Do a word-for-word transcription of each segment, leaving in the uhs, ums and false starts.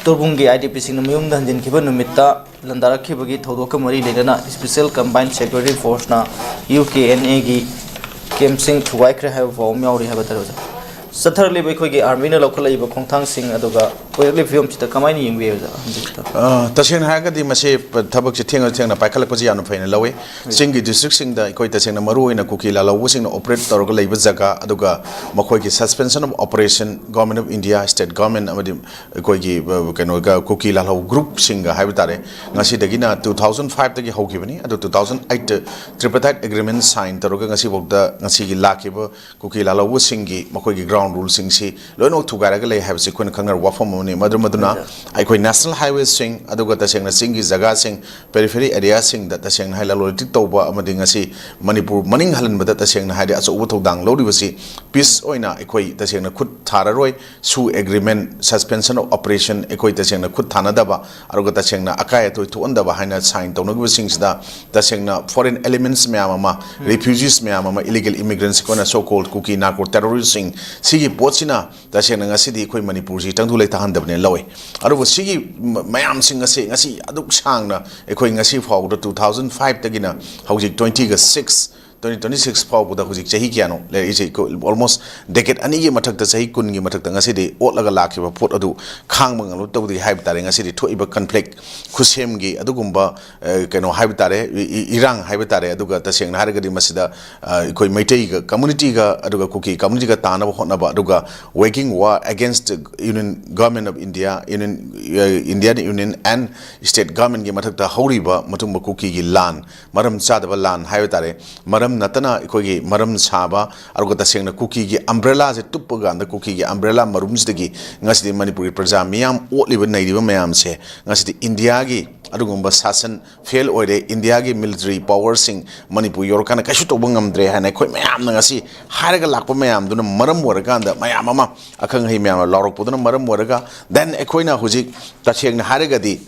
ꯇꯣꯔꯕꯨꯡꯒꯤ IDPꯁꯤꯡꯅ ꯃꯌꯨꯝꯗ ꯍꯟꯖꯤꯟꯈꯤꯕ ꯅꯨꯃꯤꯠꯇ ꯂꯥꯟꯗꯥꯔꯛꯈꯤꯕꯒꯤ ꯊꯧꯗꯣꯛꯀ ꯃꯔꯤ ꯂꯩꯅꯅ Special Combined Security Forceꯅ UKNAꯒꯤ campꯁꯤꯡ ꯊꯨꯒꯥꯏꯈ꯭ꯔꯦ ꯍꯥꯏꯕ ꯄꯥꯎ ꯑꯃ ꯌꯥꯎꯔꯤ ꯍꯥꯏꯕ ꯇꯥꯔꯦ ꯑꯣꯖꯥ꯫ ꯆꯠꯊꯔꯛꯂꯤꯕ ꯑꯩꯈꯣꯏꯒꯤ armyꯅ ꯂꯧꯈꯠꯂꯛꯏꯕ ꯈꯣꯡꯊꯥꯡꯁꯤꯡ ꯑꯗꯨꯒ ꯑꯣꯏꯔꯛꯂꯤꯕ ꯐꯤꯕꯝꯁꯤꯗ ꯀꯃꯥꯏꯅ ꯌꯦꯡꯕꯤꯔꯤ ꯑꯣꯖꯥ ꯍꯧꯖꯤꯛꯇ? ꯑ, ꯇꯁꯦꯡꯅ ꯍꯥꯏꯔꯒꯗꯤ ꯃꯁꯤ ꯊꯕꯛꯁꯦ ꯊꯦꯡꯅ ꯊꯦꯡꯅ ꯄꯥꯏꯈꯠꯂꯛꯄꯁꯤ ꯌꯥꯝꯅ ꯐꯩꯅ ꯂꯧꯏ꯫ ꯆꯤꯡꯒꯤ districtꯁꯤꯡꯗ ꯑꯩꯈꯣꯏ ꯇꯁꯦꯡꯅ ꯃꯔꯨꯑꯣꯏꯅ ꯀꯨꯀꯤ ꯂꯥꯜꯍꯧꯕꯁꯤꯡꯅ operate ꯇꯧꯔꯒ ꯂꯩꯕ ꯖꯒꯥ, ꯑꯗꯨꯒ ꯃꯈꯣꯏꯒꯤ Suspension of Operation, Government of India, State Government ꯑꯃꯗꯤ ꯑꯩꯈꯣꯏꯒꯤ, ꯑ, ꯀꯩꯅꯣꯒ, ꯀꯨꯀꯤ ꯂꯥꯜꯍꯧ groupꯁꯤꯡꯒ ꯍꯥꯏꯕ ꯇꯥꯔꯦ, ꯉꯁꯤꯗꯒꯤꯅ two thousand fiveꯇꯒꯤ ꯍꯧꯈꯤꯕꯅꯤ, ꯑꯗꯨ two thousand eight tripartite agreement sign ꯇꯧꯔꯒ ꯉꯁꯤꯐꯥꯎꯗ, ꯉꯁꯤꯒꯤ ꯂꯥꯛꯈꯤꯕ ꯀꯨꯀꯤ ꯂꯥꯜꯍꯧꯕꯁꯤꯡꯒꯤ ꯃꯈꯣꯏꯒꯤ ground ruleꯁꯤꯡꯁꯤ ꯂꯣꯏꯅꯃꯛ ꯊꯨꯒꯥꯏꯔꯒ ꯂꯩ ꯍꯥꯏꯕꯁꯤ ꯑꯩꯈꯣꯏꯅ ꯈꯪꯅꯔꯕ ꯋꯥꯐꯝ ꯑꯃꯅꯤ꯫ ꯃꯗꯨ, ꯃꯗꯨꯅ ꯑꯩꯈꯣꯏ national highwayꯁꯤꯡ, ꯑꯗꯨꯒ ꯇꯁꯦꯡꯅ ꯆꯤꯡꯒꯤ ꯖꯒꯥꯁꯤꯡ, periphery areaꯁꯤꯡꯗ ꯇꯁꯦꯡꯅ ꯍꯥꯏ ꯂꯂꯣꯟ ꯏꯇꯤꯛ ꯇꯧꯕ ꯑꯃꯗꯤ ꯉꯁꯤ ꯃꯅꯤꯄꯨꯔ ꯃꯅꯤꯡ ꯍꯜꯍꯟꯕꯗ ꯇꯁꯦꯡꯅ ꯍꯥꯏꯗꯤ ꯑꯆꯧꯕ ꯊꯧꯗꯥꯡ ꯂꯧꯔꯤꯕꯁꯤ peace ꯑꯣꯏꯅ ꯑꯩꯈꯣꯏ ꯇꯁꯦꯡꯅ ꯈꯨꯠ ꯊꯥꯔꯔꯣꯏ꯫ ꯁꯨ agreement, Suspension of Operation ꯑꯩꯈꯣꯏ ꯇꯁꯦꯡꯅ ꯈꯨꯠ ꯊꯥꯅꯗꯕ, ꯑꯗꯨꯒ ꯇꯁꯦꯡꯅ ꯑꯀꯥꯏ ꯑꯇꯣꯏ ꯊꯣꯛꯍꯟꯗꯕ ꯍꯥꯏꯅ sign ꯇꯧꯅꯈꯤꯕꯁꯤꯡꯁꯤꯗ ꯇꯁꯦꯡꯅ foreign elements ꯃꯌꯥꯝ ꯑꯃ, refugees ꯃꯌꯥꯝ ꯑꯃ, illegal immigrants, ꯑꯩꯈꯣꯏꯅ so called ꯀꯨꯀꯤ narco terroristꯁꯤꯡ, ꯁꯤꯒꯤ ꯄꯣꯠꯁꯤꯅ ꯇꯁꯦꯡꯅ ꯉꯁꯤꯗꯤ ꯑꯩꯈꯣꯏ ꯃꯅꯤꯄꯨꯔꯁꯤ ꯇꯪꯗꯨ ꯂꯩꯇꯥꯍꯟꯗꯕꯅꯦꯅ ꯂꯧꯏ꯫ ꯑꯗꯨꯕꯨ ꯁꯤꯒꯤ ꯃ-, ꯃꯌꯥꯝꯁꯤꯡ ꯑꯁꯤ ꯉꯁꯤ ꯑꯗꯨꯛ ꯁꯥꯡꯅ ꯑꯩꯈꯣꯏ ꯉꯁꯤ ꯐꯥꯎꯕꯗ two thousand fiveꯇꯒꯤꯅ ꯍꯧꯖꯤꯛ twentyꯒ six, twenty twenty six ꯐꯥꯎꯕꯗ ꯍꯧꯖꯤꯛ ꯆꯍꯤ ꯀꯌꯥꯅꯣ ꯂꯩꯔꯛꯏꯁꯦ? ꯑꯩꯈꯣꯏ almost decade ꯑꯅꯤꯒꯤ ꯃꯊꯛꯇ, ꯆꯍꯤ ꯀꯨꯟꯒꯤ ꯃꯊꯛꯇ ꯉꯁꯤꯗꯤ ꯑꯣꯠꯂꯒ ꯂꯥꯛꯈꯤꯕ ꯄꯣꯠ ꯑꯗꯨ ꯈꯥꯡꯕ ꯉꯝꯂꯛꯇꯕꯗꯒꯤ ꯍꯥꯏꯕ ꯇꯥꯔꯦ, ꯉꯁꯤꯗꯤ ꯊꯣꯛꯏꯕ conflict, ꯈꯨꯠꯁꯦꯝꯒꯤ ꯑꯗꯨꯒꯨꯝꯕ, ꯑ, ꯀꯩꯅꯣ ꯍꯥꯏꯕ ꯇꯥꯔꯦ, ꯏ-, ꯏ-, ꯏꯔꯥꯡ ꯍꯥꯏꯕ ꯇꯥꯔꯦ꯫ ꯑꯗꯨꯒ ꯇꯁꯦꯡꯅ ꯍꯥꯏꯔꯒꯗꯤ ꯃꯁꯤꯗ, ꯑ, ꯑꯩꯈꯣꯏ ꯃꯩꯇꯩꯒ communityꯒ ꯑꯗꯨꯒ ꯀꯨꯀꯤ communityꯒ ꯇꯥꯅꯕ ꯍꯣꯠꯅꯕ, ꯑꯗꯨꯒ waging war against Union Government of India, Union, ꯑ, Indian Union and State Governmentꯀꯤ ꯃꯊꯛꯇ ꯍꯧꯔꯤꯕ ꯃꯇꯨꯡꯕ ꯀꯨꯀꯤꯒꯤ ꯂꯥꯟ, ꯃꯔꯝ ꯆꯥꯗꯕ ꯂꯥꯟ ꯍꯥꯏꯕ ꯇꯥꯔꯦ, ꯃꯔꯝ ꯅꯠꯇꯅ ꯑꯩꯈꯣꯏꯒꯤ ꯃꯔꯝ ꯁꯥꯕ, ꯑꯗꯨꯒ ꯇꯁꯦꯡꯅ ꯀꯨꯀꯤꯒꯤ umbrellaꯁꯦ ꯇꯨꯞꯄ ꯀꯥꯟꯗ ꯀꯨꯀꯤꯒꯤ umbrella ꯃꯔꯨꯝꯁꯤꯗꯒꯤ ꯉꯁꯤꯗꯤ ꯃꯅꯤꯄꯨꯔꯒꯤ ꯄ꯭ꯔꯖꯥ ꯃꯤꯌꯥꯝ ꯑꯣꯠꯂꯤꯕ ꯅꯩꯔꯤꯕ ꯃꯌꯥꯝꯁꯦ ꯉꯁꯤꯗꯤ ꯏꯟꯗꯤꯌꯥꯒꯤ ꯑꯗꯨꯒꯨꯝꯕ ꯁꯥꯁꯟ fail ꯑꯣꯏꯔꯦ, ꯏꯟꯗꯤꯌꯥꯒꯤ military powerꯁꯤꯡ ꯃꯅꯤꯄꯨꯔ ꯌꯧꯔꯀꯥꯟꯗ ꯀꯩꯁꯨ ꯇꯧꯕ ꯉꯝꯗ꯭ꯔꯦ ꯍꯥꯏꯅ ꯑꯩꯈꯣꯏ ꯃꯌꯥꯝꯅ ꯉꯁꯤ ꯍꯥꯏꯔꯒ ꯂꯥꯛꯄ ꯃꯌꯥꯝꯗꯨꯅ ꯃꯔꯝ ꯑꯣꯏꯔꯀꯥꯟꯗ, ꯃꯌꯥꯝ ꯑꯃ ꯑꯈꯪ ꯑꯍꯩ ꯃꯌꯥꯝꯅ ꯂꯥꯎꯔꯛꯄꯗꯨꯅ ꯃꯔꯝ ꯑꯣꯏꯔꯒ, then ꯑꯩꯈꯣꯏꯅ ꯍꯧꯖꯤꯛ ꯇꯁꯦꯡꯅ ꯍꯥꯏꯔꯒꯗꯤ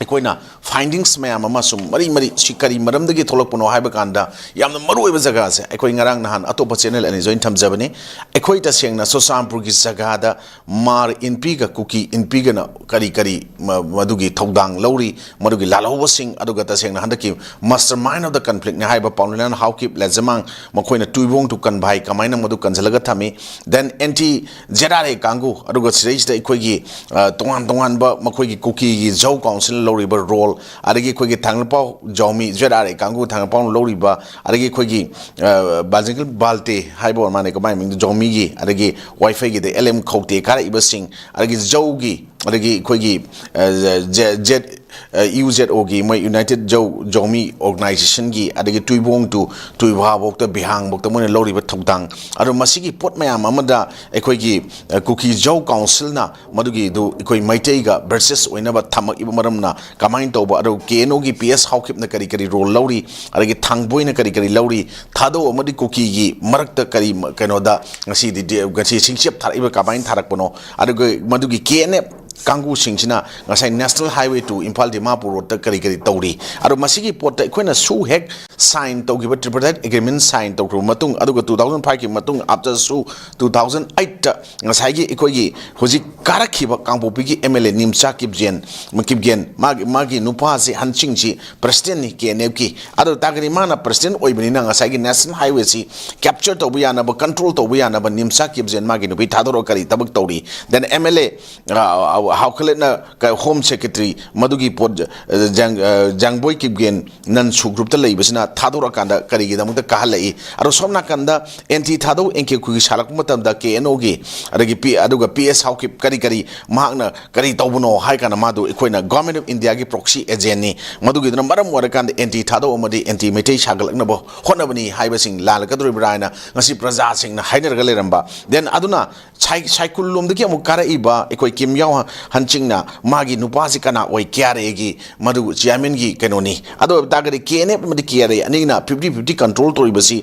ꯑꯩꯈꯣꯏꯅ findings ꯃꯌꯥꯝ ꯑꯃ ꯁꯨꯝ ꯃꯔꯤ ꯃꯔꯤ, ꯁꯤ ꯀꯔꯤ ꯃꯔꯝꯗꯒꯤ ꯊꯣꯛꯂꯛꯄꯅꯣ ꯍꯥꯏꯕ ꯀꯥꯟꯗ, ꯌꯥꯝꯅ ꯃꯔꯨ ꯑꯣꯏꯕ ꯖꯒꯥꯁꯦ ꯑꯩꯈꯣꯏ ꯉꯔꯥꯡ ꯅꯍꯥꯟ ꯑꯇꯣꯞꯄ channel ꯑꯅꯤꯁꯨ ꯑꯩꯅ ꯊꯝꯖꯕꯅꯤ꯫ ꯑꯩꯈꯣꯏ ꯇꯁꯦꯡꯅ ꯆꯨꯔꯆꯥꯟꯄꯨꯔꯒꯤ ꯖꯒꯥꯗ ꯃꯥꯔ ꯏꯟꯄꯤꯒ ꯀꯨꯀꯤ ꯏꯟꯄꯤꯒꯅ ꯀꯔꯤ ꯀꯔꯤ ꯃ-, ꯃꯗꯨꯒꯤ ꯊꯧꯗꯥꯡ ꯂꯧꯔꯤ, ꯃꯗꯨꯒꯤ ꯂꯥꯜꯍꯧꯕꯁꯤꯡ, ꯑꯗꯨꯒ ꯇꯁꯦꯡꯅ ꯍꯟꯗꯛꯀꯤ mastermind of the conflict ꯅꯤ ꯍꯥꯏꯕ ꯄꯥꯎꯅꯤꯂꯥꯟ ꯍꯥꯎꯀꯤꯞ ꯂꯦꯖꯃꯥꯡ, ꯃꯈꯣꯏꯅ ꯇꯨꯏꯕꯣꯡ ꯇꯨ ꯀꯟꯚꯥꯏ ꯀꯃꯥꯏꯅ ꯃꯗꯨ ꯀꯟꯁꯤꯜꯂꯒ ꯊꯝꯃꯤ, then anti ZRA ꯀꯥꯡꯕꯨ, ꯑꯗꯨꯒ ꯁꯤꯗꯩꯁꯤꯗ ꯑꯩꯈꯣꯏꯒꯤ, ꯑ, ꯇꯣꯉꯥꯟ ꯇꯣꯉꯥꯟꯕ ꯃꯈꯣꯏꯒꯤ ꯀꯨꯀꯤꯒꯤ ꯖꯧ council ꯂꯧꯔꯤꯕ role, ꯑꯗꯒꯤ ꯑꯩꯈꯣꯏꯒꯤ ꯊꯥꯡꯒꯜꯄꯥꯎ ꯖꯧꯃꯤ, ZRA ꯀꯥꯡꯕꯨ ꯊꯥꯡꯒꯜꯄꯥꯎꯅ ꯂꯧꯔꯤꯕ, ꯑꯗꯒꯤ ꯑꯩꯈꯣꯏꯒꯤ, ꯑ, ꯕꯥꯖꯤꯀꯜ ꯕꯥꯜꯇꯦ ꯍꯥꯏꯕ ꯑꯣꯏꯔ ꯃꯥꯜꯂꯦ, ꯀꯃꯥꯏ ꯃꯤꯡꯗꯣ, ꯖꯧꯃꯤꯒꯤ, ꯑꯗꯒꯤ ꯋꯥꯏꯐꯩꯒꯤꯗ LM ꯈꯧꯇꯦ ꯀꯥꯔꯛꯏꯕꯁꯤꯡ, ꯑꯗꯒꯤ ꯖꯧꯒꯤ, ꯑꯗꯒꯤ ꯑꯩꯈꯣꯏꯒꯤ, ꯑ, ꯖꯦ-, ꯖꯦꯠ, ꯑ, UZO ꯒꯤ, ꯃꯣꯏ United Zhou Zhomi Organization ꯒꯤ, ꯑꯗꯒꯤ ꯇꯨꯏꯕꯣꯡ ꯇꯨ ꯇꯨꯏꯚꯥꯕꯣꯛꯇ, ꯕꯤꯍꯥꯡꯕꯣꯛꯇ ꯃꯣꯏꯅ ꯂꯧꯔꯤꯕ ꯊꯧꯗꯥꯡ, ꯑꯗꯣ ꯃꯁꯤꯒꯤ ꯄꯣꯠ ꯃꯌꯥꯝ ꯑꯃꯗ ꯑꯩꯈꯣꯏꯒꯤ, ꯑ, ꯀꯨꯀꯤ ꯖꯧ council ꯅ ꯃꯗꯨꯒꯤꯗꯨ ꯑꯩꯈꯣꯏ ꯃꯩꯇꯩꯒ versus ꯑꯣꯏꯅꯕ ꯊꯝꯃꯛꯏꯕ ꯃꯔꯝꯅ ꯀꯃꯥꯏꯅ ꯇꯧꯕ, ꯑꯗꯨꯒ KNO ꯒꯤ PS ꯍꯥꯎꯀꯤꯞꯅ ꯀꯔꯤ ꯀꯔꯤ role ꯂꯧꯔꯤ, ꯑꯗꯒꯤ ꯊꯥꯡꯕꯣꯏꯅ ꯀꯔꯤ ꯀꯔꯤ ꯂꯧꯔꯤ, ꯊꯥꯗꯧ ꯑꯃꯗꯤ ꯀꯨꯀꯤꯒꯤ ꯃꯔꯛꯇ ꯀꯔꯤ ꯃ-, ꯀꯩꯅꯣꯗ ꯉꯁꯤꯗꯤ ꯗꯤ-, ꯉꯁꯤ ꯁꯤꯡꯆꯦꯞ ꯊꯥꯔꯛꯏꯕ ꯀꯃꯥꯏꯅ ꯊꯥꯔꯛꯄꯅꯣ, ꯑꯗꯨꯒ ꯃꯗꯨꯒꯤ KNF ꯀꯥꯡꯕꯨꯁꯤꯡꯁꯤꯅ ꯉꯁꯥꯏ National Highway two Imphal Dimapur road ꯇ ꯀꯔꯤ ꯀꯔꯤ ꯇꯧꯔꯤ, ꯑꯗꯣ ꯃꯁꯤꯒꯤ ꯄꯣꯠꯇ ꯑꯩꯈꯣꯏꯅ ꯁꯨ ꯍꯦꯛ sign ꯇꯧꯈꯤꯕ tripartite agreement sign ꯇꯧꯈ꯭ꯔꯕ ꯃꯇꯨꯡ, ꯑꯗꯨꯒ two thousand five ꯀꯤ ꯃꯇꯨꯡ after ꯁꯨ two thousand eight ꯇ ꯉꯁꯥꯏꯒꯤ ꯑꯩꯈꯣꯏꯒꯤ ꯍꯧꯖꯤꯛ ꯀꯥꯔꯛꯈꯤꯕ ꯀꯥꯡꯄꯣꯛꯄꯤꯒꯤ MLA ꯅꯤꯝꯆꯥ ꯀꯤꯞꯖꯦꯟ, ꯀꯤꯞꯒꯦꯟ, ꯃꯥꯒꯤ, ꯃꯥꯒꯤ ꯅꯨꯄꯥꯁꯤ, ꯍꯟꯁꯤꯡꯁꯤ president ꯅꯤ KNF ꯀꯤ꯫ ꯑꯗꯨ ꯇꯥꯔꯒꯗꯤ ꯃꯥꯅ president ꯑꯣꯏꯕꯅꯤꯅ ꯉꯁꯥꯏꯒꯤ National Highway ꯁꯤ capture ꯇꯧꯕ ꯌꯥꯅꯕ, control ꯇꯧꯕ ꯌꯥꯅꯕ ꯅꯤꯝꯆꯥ ꯀꯤꯞꯖꯦꯟ ꯃꯥꯒꯤ ꯅꯨꯄꯤ ꯊꯥꯗꯣꯔꯒ ꯀꯔꯤ ꯊꯕꯛ ꯇꯧꯔꯤ? Then MLA, ꯑ, ꯑ, ꯍꯥꯎꯈꯂꯦꯠꯅ ꯀ-, Home Secretary, ꯃꯗꯨꯒꯤ ꯄꯣꯠ, ꯑ, ꯖꯥꯡ-, ꯑ, ꯖꯥꯡꯕꯣꯏ ꯀꯤꯞꯒꯦꯟ ꯅꯟꯁꯨ group ꯇ ꯂꯩꯕꯁꯤꯅ ꯊꯥꯗꯣꯔꯛꯑꯀꯥꯟꯗ ꯀꯔꯤꯒꯤꯗꯃꯛꯇ ꯀꯥꯍꯜꯂꯛꯏ? ꯑꯗꯣ ꯁꯣꯝ ꯅꯥꯀꯟꯗ anti ꯊꯥꯗꯧ ꯑꯦꯟ ꯀꯦ ꯈꯨꯒꯤ ꯁꯥꯜꯂꯛꯄ ꯃꯇꯝꯗ KNO ꯒꯤ, ꯑꯗꯒꯤ P-, ꯑꯗꯨꯒ PS ꯍꯥꯎꯀꯤꯞ ꯀꯔꯤ ꯀꯔꯤ ꯃꯍꯥꯛꯅ ꯀꯔꯤ ꯇꯧꯕꯅꯣ ꯍꯥꯏ ꯀꯥꯟꯗ ꯃꯥꯗꯨ ꯑꯩꯈꯣꯏꯅ Government of India ꯒꯤ proxy agent ꯅꯤ, ꯃꯗꯨꯒꯤꯗꯨꯅ ꯃꯔꯝ ꯑꯣꯏꯔꯀꯥꯟꯗ anti ꯊꯥꯗꯧ ꯑꯃꯗꯤ anti ꯃꯩꯇꯩ ꯁꯥꯒꯠꯂꯛꯅꯕ ꯍꯣꯠꯅꯕꯅꯤ ꯍꯥꯏꯕꯁꯤꯡ ꯂꯥꯜꯂꯛꯀꯗꯧꯔꯤꯕ꯭ꯔꯥ ꯍꯥꯏꯅ ꯉꯁꯤ ꯄ꯭ꯔꯖꯥꯁꯤꯡꯅ ꯍꯥꯏꯅꯔꯒ ꯂꯩꯔꯝꯕ꯫ Then ꯑꯗꯨꯅ ꯁꯥꯏ-, ꯁꯥꯏꯀꯨꯜ ꯂꯣꯝꯗꯒꯤ ꯑꯃꯨꯛ ꯀꯥꯔꯛꯏꯕ ꯑꯩꯈꯣꯏ ꯀꯤꯝ ꯌꯥꯎ ꯍꯟꯆꯤꯡꯅ ꯃꯥꯒꯤ ꯅꯨꯄꯥꯁꯤ ꯀꯅꯥ ꯑꯣꯏ, ꯀꯦ ꯑꯥꯔ ꯑꯦꯒꯤ ꯃꯗꯨ ꯆꯤꯌꯥꯔꯃꯦꯟꯒꯤ ꯀꯩꯅꯣꯅꯤ꯫ ꯑꯗꯨ ꯑꯣꯏꯕ ꯇꯥꯔꯒꯗꯤ ꯀꯦ ꯑꯦꯟ ꯑꯦꯐ ꯑꯃꯗꯤ ꯀꯦ ꯑꯥꯔ ꯑꯦ ꯑꯅꯤꯅ ꯐꯤꯐꯇꯤ ꯐꯤꯐꯇꯤ ꯀꯟꯇ꯭ꯔꯣꯜ ꯇꯧꯔꯤꯕꯁꯤ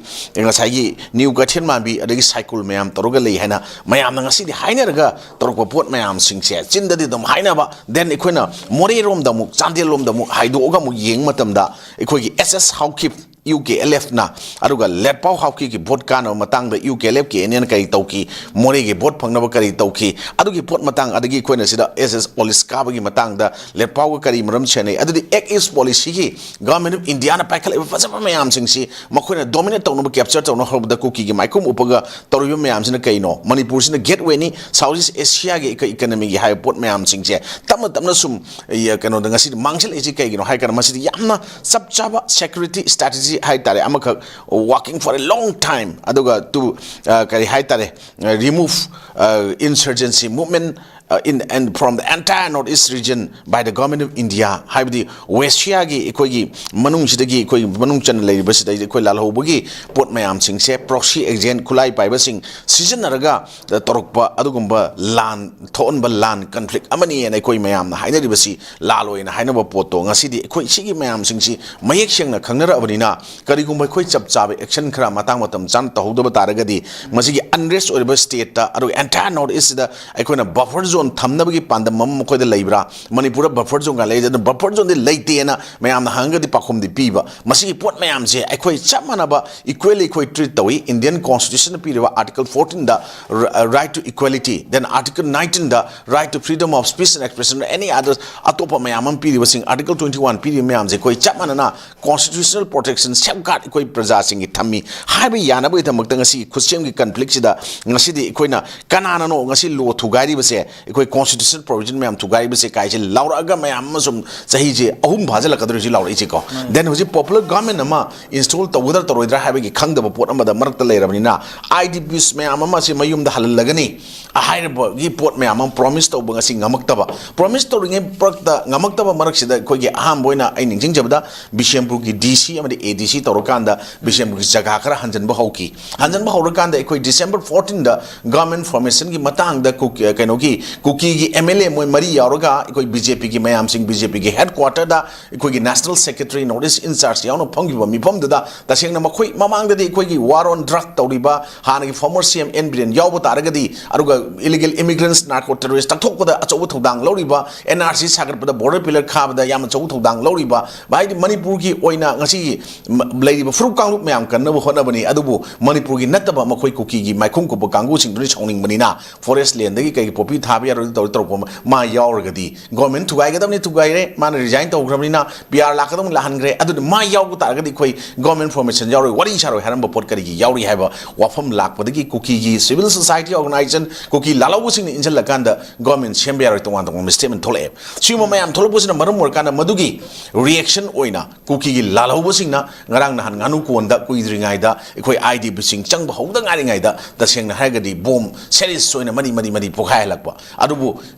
ꯉꯁꯥꯏꯒꯤ ꯅ꯭ꯌꯨ ꯀꯩꯊꯦꯜ ꯃꯥꯟꯕꯤ ꯑꯗꯒꯤ ꯁꯥꯏꯀꯨꯜ ꯃꯌꯥꯝ ꯇꯧꯔꯒ ꯂꯩ ꯍꯥꯏꯅ ꯃꯌꯥꯝꯅ ꯉꯁꯤꯗꯤ ꯍꯥꯏꯅꯔꯒ ꯇꯧꯔꯛꯄ ꯄꯣꯠ ꯃꯌꯥꯝꯁꯤꯡꯁꯦ ꯆꯤꯟꯗꯗꯤ ꯑꯗꯨꯝ ꯍꯥꯏꯅꯕ, then ꯑꯩꯈꯣꯏꯅ ꯃꯣꯔꯦꯔꯣꯝꯗ ꯑꯃꯨꯛ, ꯆꯥꯟꯗꯦꯜꯂꯣꯝꯗ ꯑꯃꯨꯛ ꯍꯥꯏꯗꯣꯛꯑꯒ ꯑꯃꯨꯛ ꯌꯦꯡꯕ ꯃꯇꯝꯗ ꯑꯩꯈꯣꯏꯒꯤ S S Haokip, U K L ꯑꯦꯐꯅ, ꯑꯗꯨꯒ ꯂꯦꯠꯄꯥꯎ ꯍꯥꯎꯀꯤꯞꯀꯤ ꯚꯣꯠ ꯀꯥꯟꯅꯕ ꯃꯇꯥꯡꯗ U K L F, K N ꯑꯦꯅ ꯀꯔꯤ ꯇꯧꯈꯤ, ꯃꯣꯔꯦꯒꯤ ꯚꯣꯠ ꯐꯪꯅꯕ ꯀꯔꯤ ꯇꯧꯈꯤ, ꯑꯗꯨꯒꯤ ꯄꯣꯠ ꯃꯇꯥꯡ, ꯑꯗꯒꯤ ꯑꯩꯈꯣꯏꯅ ꯁꯤꯗ ꯑꯦꯁ ꯑꯦꯁ ꯑꯣꯂꯤꯁ ꯀꯥꯕꯒꯤ ꯃꯇꯥꯡꯗ ꯂꯦꯠꯄꯥꯎꯒ ꯀꯔꯤ ꯃꯔꯝ ꯁꯦꯟꯅꯩ, ꯑꯗꯨꯗꯤ ꯑꯦꯛ ꯏꯁ ꯄꯣꯂꯤꯁꯤꯒꯤ ꯒꯚꯔꯟꯃꯦꯟ ꯑꯣꯐ ꯏꯟꯗꯤꯌꯥꯅ ꯄꯥꯏꯈꯠꯂꯛꯏꯕ ꯐꯖꯕ ꯃꯌꯥꯝꯁꯤꯡꯁꯤ ꯃꯈꯣꯏꯅ ꯗꯣꯃꯤꯅꯦꯠ ꯇꯧꯅꯕ, ꯀꯦꯞꯆꯔ ꯇꯧꯅꯕ ꯍꯣꯠꯅꯕꯗ ꯀꯨꯀꯤꯒꯤ ꯃꯥꯏꯈꯨꯝ ꯎꯞꯄꯒ ꯇꯧꯔꯤꯕ ꯃꯌꯥꯝꯁꯤꯅ ꯀꯩꯅꯣ? ꯃꯅꯤꯄꯨꯔꯁꯤꯅ ꯒꯦꯠꯋꯦꯅꯤ ꯁꯥꯎꯠ ꯏꯁ ꯑꯦꯁꯤꯌꯥꯒꯤ ꯏꯀ-, ꯏꯀꯅꯃꯤꯒꯤ ꯍꯥꯏꯕ ꯄꯣꯠ ꯃꯌꯥꯝꯁꯤꯡꯁꯦ ꯇꯞꯅ ꯇꯞꯅ ꯁꯨꯝ, ꯑ, ꯀꯩꯅꯣꯗ ꯉꯁꯤꯗꯤ ꯃꯥꯡꯁꯤꯜꯂꯛꯏꯁꯤ ꯀꯩꯒꯤꯅꯣ ꯍꯥꯏ ꯀꯥꯟꯗ ꯃꯁꯤꯗꯤ ꯌꯥꯝꯅ ꯆꯞ ꯆꯥꯕ ꯁꯦꯀ꯭ꯌꯨꯔꯤꯇꯤ ꯁ꯭ꯇ꯭ꯔꯦꯇꯦꯖꯤ ꯍꯥꯏ ꯇꯥꯔꯦ, ꯑꯃꯈꯛ, working for a long time, ꯑꯗꯨꯒ ꯇꯨ, ꯑ, ꯀꯔꯤ ꯍꯥꯏ ꯇꯥꯔꯦ, remove, ꯑ, insurgency movement, ꯑ, in and from the entire North East region by the Government of India, ꯍꯥꯏꯕꯗꯤ ꯋꯦꯁꯤꯌꯥꯒꯤ ꯑꯩꯈꯣꯏꯒꯤ ꯃꯅꯨꯡꯁꯤꯗꯒꯤ, ꯑꯩꯈꯣꯏ ꯃꯅꯨꯡ ꯆꯟꯅ ꯂꯩꯔꯤꯕꯁꯤꯗꯩꯗ ꯑꯩꯈꯣꯏ ꯂꯥꯜꯍꯧꯕꯒꯤ ꯄꯣꯠ ꯃꯌꯥꯝꯁꯤꯡꯁꯦ proxy agent, ꯈꯨꯠꯂꯥꯏ ꯄꯥꯏꯕꯁꯤꯡ ꯁꯤꯖꯤꯟꯅꯔꯒ ꯇꯧꯔꯛꯄ ꯑꯗꯨꯒꯨꯝꯕ ꯂꯥꯟ ꯊꯣꯛꯍꯟꯕ ꯂꯥꯟ conflict ꯑꯃꯅꯤ ꯍꯥꯏꯅ ꯑꯩꯈꯣꯏ ꯃꯌꯥꯝꯅ ꯍꯥꯏꯅꯔꯤꯕꯁꯤ ꯂꯥꯜꯂꯣꯏꯅ ꯍꯥꯏꯅꯕ ꯄꯣꯠꯇꯣ ꯉꯁꯤꯗꯤ ꯑꯩꯈꯣꯏ ꯁꯤꯒꯤ ꯃꯌꯥꯝꯁꯤꯡꯁꯤ ꯃꯌꯦꯛ ꯁꯦꯡꯅ ꯈꯪꯅꯔꯛꯑꯕꯅꯤꯅ, ꯀꯔꯤꯒꯨꯝꯕ ꯑꯩꯈꯣꯏ ꯆꯞ ꯆꯥꯕ action ꯈꯔ ꯃꯇꯥꯡ ꯃꯇꯝ ꯆꯥꯅ ꯇꯧꯍꯧꯗꯕ ꯇꯥꯔꯒꯗꯤ ꯃꯁꯤꯒꯤ unrest ꯑꯣꯏꯔꯤꯕ stateꯇ, ꯑꯗꯨꯒ entire North Eastꯁꯤꯗ ꯑꯩꯈꯣꯏꯅ buffer zone ꯊꯝꯅꯕꯒꯤ ꯄꯥꯟꯗꯝ ꯑꯃ ꯃꯈꯣꯏꯗ ꯂꯩꯕ꯭ꯔꯥ? ꯃꯅꯤꯄꯨꯔꯗ buffer zoneꯒ ꯂꯩꯔꯤꯗꯤ, ꯑꯗꯨꯅ buffer zoneꯗꯤ ꯂꯩꯇꯦꯅ ꯃꯌꯥꯝꯅ ꯍꯪꯉꯒꯗꯤ ꯄꯥꯎꯈꯨꯝꯗꯤ ꯄꯤꯕ꯫ ꯃꯁꯤꯒꯤ ꯄꯣꯠ ꯃꯌꯥꯝꯁꯦ ꯑꯩꯈꯣꯏ ꯆꯞ ꯃꯥꯟꯅꯕ equally ꯑꯩꯈꯣꯏ treat ꯇꯧꯏ꯫ Indian Constitutionꯅ ꯄꯤꯔꯤꯕ Article fourteenꯗ ri-, right to equality, then Article nineteenꯗ right to freedom of speech and expression, any other ꯑꯇꯣꯞꯄ ꯃꯌꯥꯝ ꯑꯃ ꯄꯤꯔꯤꯕꯁꯤꯡ, Article twenty one ꯄꯤꯔꯤꯕ ꯃꯌꯥꯝꯁꯦ ꯑꯩꯈꯣꯏ ꯆꯞ ꯃꯥꯟꯅꯅ constitutional protection, safeguard ꯑꯩꯈꯣꯏ ꯄ꯭ꯔꯖꯥꯁꯤꯡꯒꯤ ꯊꯝꯃꯤ꯫ ꯍꯥꯏꯕ ꯌꯥꯅꯕꯒꯤꯗꯃꯛꯇ ꯉꯁꯤꯒꯤ ꯈꯨꯠꯁꯦꯝꯒꯤ conflictꯁꯤꯗ ꯉꯁꯤꯗꯤ ꯑꯩꯈꯣꯏꯅ ꯀꯅꯥꯅꯅꯣ ꯉꯁꯤ law ꯊꯨꯒꯥꯏꯔꯤꯕꯁꯦ? ꯑꯩꯈꯣꯏ constitutional provision ꯃꯌꯥꯝ ꯊꯨꯒꯥꯏꯔꯤꯕꯁꯦ ꯀꯥꯏꯁꯦ ꯂꯥꯎꯔꯛꯑꯒ ꯃꯌꯥꯝ ꯑꯃ ꯁꯨꯝ ꯆꯍꯤꯁꯦ ꯑꯍꯨꯝ ꯐꯥꯖꯤꯜꯂꯛꯀꯗꯧꯔꯤꯁꯤ ꯂꯥꯎꯔꯛꯏꯁꯦꯀꯣ꯫ Then ꯍꯧꯖꯤꯛ popular government ꯑꯃ install ꯇꯧꯒꯗ꯭ꯔꯥ ꯇꯧꯔꯣꯏꯗ꯭ꯔꯥ ꯍꯥꯏꯕꯒꯤ ꯈꯪꯗꯕ ꯄꯣꯠ ꯑꯃꯗ ꯃꯔꯛꯇ ꯂꯩꯔꯕꯅꯤꯅ, IDPs ꯃꯌꯥꯝ ꯑꯃ ꯑꯁꯤ ꯃꯌꯨꯝꯗ ꯍꯜꯍꯜꯂꯒꯅꯤ ꯍꯥꯏꯔꯤꯕꯒꯤ ꯄꯣꯠ ꯃꯌꯥꯝ ꯑꯃ promise ꯇꯧꯕ ꯉꯁꯤ ꯉꯝꯃꯛꯇꯕ꯫ Promise ꯇꯧꯔꯤꯉꯩ ꯃꯔꯛꯇ ꯉꯝꯃꯛꯇꯕ ꯃꯔꯛꯁꯤꯗ ꯑꯩꯈꯣꯏꯒꯤ ꯑꯍꯥꯟꯕ ꯑꯣꯏꯅ ꯑꯩ ꯅꯤꯡꯁꯤꯡꯖꯕꯗ ꯕꯤꯁꯦꯝꯄꯨꯔꯒꯤ DC ꯑꯃꯗꯤ ADC ꯇꯧꯔꯀꯥꯟꯗ ꯕꯤꯁꯦꯝꯄꯨꯔꯒꯤ ꯖꯒꯥ ꯈꯔ ꯍꯟꯖꯤꯟꯕ ꯍꯧꯈꯤ꯫ ꯍꯟꯖꯤꯟꯕ ꯍꯧꯔꯀꯥꯟꯗ ꯑꯩꯈꯣꯏ December fourteenꯗ government formationꯒꯤ ꯃꯇꯥꯡꯗ ꯀꯨꯀꯤ, ꯀꯩꯅꯣꯒꯤ ꯀꯨꯀꯤꯒꯤ MLA ꯃꯣꯏ ꯃꯔꯤ ꯌꯥꯎꯔꯒ ꯑꯩꯈꯣꯏ BJPꯒꯤ ꯃꯌꯥꯝꯁꯤꯡ, BJPꯒꯤ headquarterꯗ ꯑꯩꯈꯣꯏꯒꯤ national secretary, North East in charge ꯌꯥꯎꯅ ꯐꯝꯈꯤꯕ ꯃꯤꯐꯝꯗꯨꯗ ꯇꯁꯦꯡꯅ ꯃꯈꯣꯏ ꯃꯃꯥꯡꯗꯗꯤ ꯑꯩꯈꯣꯏꯒꯤ war on drug ꯇꯧꯔꯤꯕ ꯍꯥꯟꯅꯒꯤ former CM N Biren ꯌꯥꯎꯕ ꯇꯥꯔꯒꯗꯤ, ꯑꯗꯨꯒ illegal immigrants, narco terrorist ꯇꯛꯊꯣꯛꯄꯗ ꯑꯆꯧꯕ ꯊꯧꯗꯥꯡ ꯂꯧꯔꯤꯕ, NRC ꯁꯥꯒꯠꯄꯗ, border pillar ꯈꯥꯕꯗ ꯌꯥꯝꯅ ꯑꯆꯧꯕ ꯊꯧꯗꯥꯡ ꯂꯧꯔꯤꯕ, ꯍꯥꯏꯗꯤ ꯃꯅꯤꯄꯨꯔꯒꯤ ꯑꯣꯏꯅ ꯉꯁꯤꯒꯤ ꯃ-, ꯂꯩꯔꯤꯕ ꯐꯨꯔꯨꯞ ꯀꯥꯡꯂꯨꯞ ꯃꯌꯥꯝ ꯀꯟꯅꯕ ꯍꯣꯠꯅꯕꯅꯤ꯫ ꯑꯗꯨꯕꯨ ꯃꯅꯤꯄꯨꯔꯒꯤ ꯅꯠꯇꯕ ꯃꯈꯣꯏ ꯀꯨꯀꯤꯒꯤ ꯃꯥꯏꯈꯨꯝ ꯀꯨꯞꯄ ꯀꯥꯡꯕꯨꯁꯤꯡꯗꯨꯅ ꯁꯥꯎꯅꯤꯡꯕꯅꯤꯅ forest landꯗꯒꯤ ꯀꯩꯒꯤ ꯄꯣꯄꯤ ꯊꯥꯕ ꯌꯥꯔꯣꯏ ꯇꯧꯔ ꯇꯧꯔꯛꯄ ꯑꯃ ꯃꯥ ꯌꯥꯎꯔꯒꯗꯤ government ꯊꯨꯒꯥꯏꯒꯗꯕꯅꯤ, ꯊꯨꯒꯥꯏꯔꯦ, ꯃꯥꯅ resign ꯇꯧꯈ꯭ꯔꯕꯅꯤꯅ, PR ꯂꯥꯛꯀꯗꯕꯅꯤ, ꯂꯥꯛꯍꯟꯈ꯭ꯔꯦ, ꯑꯗꯨꯅ ꯃꯥ ꯌꯥꯎꯕ ꯇꯥꯔꯒꯗꯤ ꯑꯩꯈꯣꯏ government formation ꯌꯥꯎꯔꯣꯏ, ꯋꯥꯔꯤ ꯁꯥꯔꯣꯏ ꯍꯥꯏꯔꯝꯕ ꯄꯣꯠ ꯀꯔꯤꯒꯤ ꯌꯥꯎꯔꯤ ꯍꯥꯏꯕ ꯋꯥꯐꯝ ꯂꯥꯛꯄꯗꯒꯤ ꯀꯨꯀꯤꯒꯤ civil society organization, ꯀꯨꯀꯤ ꯂꯥꯜꯍꯧꯕꯁꯤꯡꯅ ꯏꯟꯁꯤꯜꯂꯀꯥꯟꯗ government ꯁꯦꯝꯕ ꯌꯥꯔꯣꯏ ꯇꯣꯉꯥꯟ ꯇꯣꯉꯥꯟꯕ statement ꯊꯣꯛꯂꯛꯑꯦ꯫ ꯁꯤꯒꯨꯝꯕ ꯃꯌꯥꯝ ꯊꯣꯛꯂꯛꯄꯁꯤꯅ ꯃꯔꯝ ꯑꯣꯏꯔꯀꯥꯟꯗ ꯃꯗꯨꯒꯤ reaction ꯑꯣꯏꯅ ꯀꯨꯀꯤꯒꯤ ꯂꯥꯜꯍꯧꯕꯁꯤꯡꯅ ꯉꯔꯥꯡ ꯅꯍꯥꯟ ꯉꯥꯅꯨ ꯀꯣꯟꯗ ꯀꯨꯏꯗ꯭ꯔꯤꯉꯩꯗ ꯑꯩꯈꯣꯏ IDPꯁꯤꯡ ꯆꯪꯕ ꯍꯧꯗ ꯉꯥꯏꯔꯤꯉꯩꯗ ꯇꯁꯦꯡꯅ ꯍꯥꯏꯔꯒꯗꯤ bomb series ꯑꯣꯏꯅ ꯃꯔꯤ ꯃꯔꯤ ꯃꯔꯤ ꯄꯣꯈꯥꯏꯍꯜꯂꯛꯄ꯫ ꯑꯗꯨꯕꯨ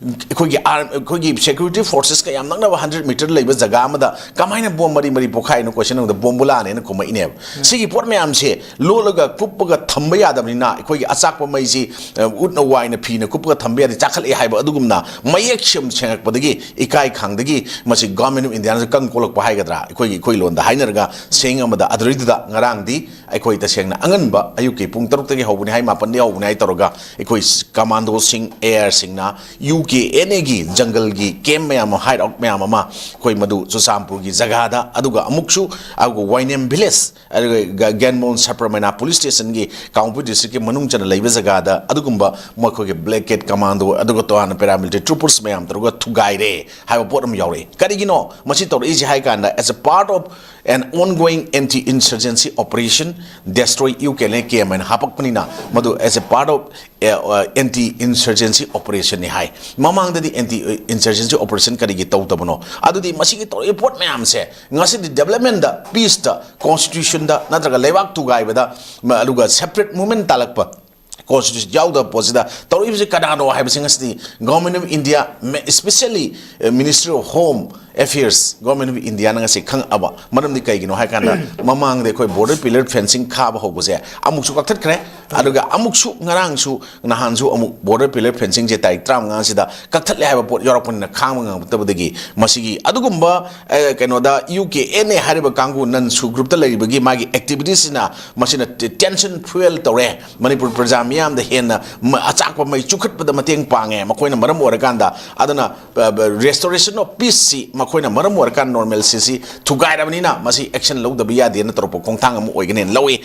ꯑꯩꯈꯣꯏꯒꯤ arm-, ꯑꯩꯈꯣꯏꯒꯤ security forcesꯀ ꯌꯥꯝ ꯅꯛꯅꯕ hundred meter ꯂꯩꯕ ꯖꯒꯥ ꯑꯃꯗ ꯀꯃꯥꯏꯅ bomb ꯃꯔꯤ ꯃꯔꯤ ꯄꯣꯈꯥꯏꯅꯣ question ꯑꯃꯗ ꯕꯣꯝꯕꯨꯂꯥꯅꯦꯅ ꯈꯨꯝꯃꯛꯏꯅꯦꯕ꯫ ꯁꯤꯒꯤ ꯄꯣꯠ ꯃꯌꯥꯝꯁꯦ ꯂꯣꯠꯂꯒ ꯀꯨꯞꯄꯒ ꯊꯝꯕ ꯌꯥꯗꯕꯅꯤꯅ ꯑꯩꯈꯣꯏꯒꯤ ꯑꯆꯥꯛꯄ ꯃꯩꯁꯤ, ꯑ, ꯎꯠꯅ ꯋꯥꯏꯅ ꯐꯤꯅ ꯀꯨꯞꯄꯒ ꯊꯝꯕ ꯌꯥꯗꯦ, ꯆꯥꯈꯠꯂꯛꯑꯦ ꯍꯥꯏꯕ ꯑꯗꯨꯒꯨꯝꯅ ꯃꯌꯦꯛ ꯁꯦꯡ-, ꯁꯦꯡꯉꯛꯄꯗꯒꯤ ꯏꯀꯥꯏ ꯈꯪꯗꯒꯤ ꯃꯁꯤ government of Indiaꯅꯁꯨ ꯀꯪ ꯀꯣꯜꯂꯛꯄ ꯍꯥꯏꯒꯗ꯭ꯔꯥ, ꯑꯩꯈꯣꯏꯒꯤ, ꯑꯩꯈꯣꯏ ꯂꯣꯟꯗ ꯍꯥꯏꯅꯔꯒ ꯁꯦꯡ ꯑꯃꯗ ꯑꯗꯨꯗꯩꯗꯨꯗ ꯉꯔꯥꯡꯗꯤ ꯑꯩꯈꯣꯏ ꯇꯁꯦꯡꯅ ꯑꯉꯟꯕ ꯑꯌꯨꯛꯀꯤ ꯄꯨꯡ ꯇꯔꯨꯛꯇꯒꯤ ꯍꯧꯕꯅꯤ ꯍꯥꯏ, ꯃꯥꯄꯟꯗꯒꯤ ꯍꯧꯕꯅꯤ ꯍꯥꯏ ꯇꯧꯔꯒ ꯑꯩꯈꯣꯏ commandoꯁꯤꯡ, airꯁꯤꯡꯅ UKNAꯒꯤ ꯖꯪꯒꯜꯒꯤ camp ꯃꯌꯥꯝ ꯑꯃ, hideout ꯃꯌꯥꯝ ꯑꯃ ꯑꯩꯈꯣꯏ ꯃꯗꯨ ꯆꯨꯔꯆꯥꯟꯄꯨꯔꯒꯤ ꯖꯒꯥꯗ, ꯑꯗꯨꯒ ꯑꯃꯨꯛꯁꯨ ꯑꯩꯈꯣꯏ ꯋꯥꯏꯅꯦꯝ village, ꯑꯗꯨꯒ ꯒ-, ꯒ꯭ꯌꯥꯟꯃꯣꯍꯟ ꯁꯄ꯭ꯔꯃꯩꯅꯥ police stationꯒꯤ ꯀꯥꯡꯄꯣꯛꯄꯤ districtꯀꯤ ꯃꯅꯨꯡ ꯆꯟꯅ ꯂꯩꯕ ꯖꯒꯥꯗ ꯑꯗꯨꯒꯨꯝꯕ ꯃꯈꯣꯏꯒꯤ blanket commando, ꯑꯗꯨꯒ ꯇꯣꯉꯥꯟꯅ paramilitary troopers ꯃꯌꯥꯝ ꯇꯧꯔꯒ ꯊꯨꯒꯥꯏꯔꯦ ꯍꯥꯏꯕ ꯄꯣꯠ ꯑꯃ ꯌꯥꯎꯔꯛꯏ꯫ ꯀꯔꯤꯒꯤꯅꯣ ꯃꯁꯤ ꯇꯧꯔꯛꯏꯁꯦ ꯍꯥꯏ ꯀꯥꯟꯗ, as a part of an ongoing anti insurgency operation, destroy UKNA camp ꯍꯥꯏꯅ ꯍꯥꯄꯛꯄꯅꯤꯅ, ꯃꯗꯨ as a part of, ꯑꯦ, ꯑ, anti insurgency operation ꯅꯤ ꯍꯥꯏ꯫ ꯃꯃꯥꯡꯗꯗꯤ ꯑꯦꯟꯇꯤ ꯏꯟꯁꯔꯖꯦꯟꯁꯤ ꯑꯣꯄꯔꯦꯁꯟ ꯀꯔꯤꯒꯤ ꯇꯧꯗꯕꯅꯣ? ꯑꯗꯨꯗꯤ ꯃꯁꯤꯒꯤ ꯇꯧꯔꯛꯏꯕ ꯄꯣꯠ ꯃꯌꯥꯝꯁꯦ ꯉꯁꯤꯗꯤ ꯗꯦꯕꯂꯞꯃꯦꯟꯗ, ꯄꯤꯁꯇ, ꯀꯣꯟꯁꯇꯤꯇ꯭ꯌꯨꯁꯟꯗ ꯅꯠꯇ꯭ꯔꯒ ꯂꯩꯕꯥꯛ ꯊꯨꯒꯥꯏꯕꯗ, ꯃ-, ꯑꯗꯨꯒ ꯁꯦꯄꯔꯦꯠ ꯃꯨꯞꯃꯦꯟ ꯇꯥꯜꯂꯛꯄ, ꯀꯣꯟꯁꯇꯤꯇ꯭ꯌꯨꯁꯟ ꯌꯥꯎꯗꯕ ꯄꯣꯠꯁꯤꯗ ꯇꯧꯔꯛꯏꯕꯁꯤ ꯀꯅꯥꯅꯣ ꯍꯥꯏꯕꯁꯤ ꯉꯁꯤꯗꯤ Government of India, especially, ꯑ, Ministry of Home Affairs, Government of Indiaꯅ ꯉꯁꯤ ꯈꯪꯉꯛꯑꯕ꯫ ꯃꯔꯝꯗꯤ ꯀꯩꯒꯤꯅꯣ ꯍꯥꯏ ꯀꯥꯟꯗ, ꯃꯃꯥꯡꯗ ꯑꯩꯈꯣꯏ ꯕꯣꯔꯗꯔ ꯄꯤꯂꯔ ꯐꯦꯟꯁꯤꯡ ꯈꯥꯕ ꯍꯧꯕꯁꯦ ꯑꯃꯨꯛꯁꯨ ꯀꯛꯊꯠꯈ꯭ꯔꯦ, ꯑꯗꯨꯒ ꯑꯃꯨꯛꯁꯨ ꯉꯔꯥꯡꯁꯨ, ꯅꯍꯥꯟꯁꯨ ꯑꯃꯨꯛ ꯕꯣꯔꯗꯔ ꯄꯤꯂꯔ ꯐꯦꯟꯁꯤꯡꯁꯦ ꯇꯥꯔꯤꯛ ꯇꯔꯥꯃꯉꯥꯁꯤꯗ ꯀꯛꯊꯠꯂꯦ ꯍꯥꯏꯕ ꯄꯣꯠ ꯌꯥꯎꯔꯛꯄꯅꯤꯅ ꯈꯥꯡꯕ ꯉꯝꯃꯛꯇꯕꯗꯒꯤ ꯃꯁꯤꯒꯤ ꯑꯗꯨꯒꯨꯝꯕ, ꯑꯦ, ꯀꯩꯅꯣꯗ, ꯌꯨ ꯀꯦ ꯑꯦꯟ ꯑꯦ ꯍꯥꯏꯔꯤꯕ ꯀꯥꯡꯕꯨ, ꯅꯟ ꯁꯨ ꯒ꯭ꯔꯨꯞꯇ ꯂꯩꯔꯤꯕꯒꯤ ꯃꯥꯒꯤ ꯑꯦꯛꯇꯤꯚꯤꯇꯤꯁꯁꯤꯅ ꯃꯁꯤꯅ ꯇꯦꯟꯁꯟ ꯐ꯭ꯌꯨꯑꯦꯜ ꯇꯧꯔꯦ꯫ ꯃꯅꯤꯄꯨꯔ ꯄ꯭ꯔꯖꯥ ꯃꯤꯌꯥꯝꯗ ꯍꯦꯟꯅ ꯃ-, ꯑꯆꯥꯛꯄ ꯃꯩ ꯆꯨꯈꯠꯄꯗ ꯃꯇꯦꯡ ꯄꯥꯡꯉꯦ꯫ ꯃꯈꯣꯏꯅ ꯃꯔꯝ ꯑꯣꯏꯔꯀꯥꯟꯗ, ꯑꯗꯨꯅ, ꯑ, ꯕ-, restoration of peaceꯁꯤ ꯃꯈꯣꯏꯅ ꯃꯔꯝ ꯑꯣꯏꯔꯀꯥꯟꯗ normalcyꯁꯤ ꯊꯨꯒꯥꯏꯔꯕꯅꯤꯅ ꯃꯁꯤ action ꯂꯧꯗꯕ ꯌꯥꯗꯦꯅ ꯇꯧꯔꯛꯄ ꯈꯣꯡꯊꯥꯡ ꯑꯃ ꯑꯣꯏꯒꯅꯦꯅ ꯂꯧꯏ꯫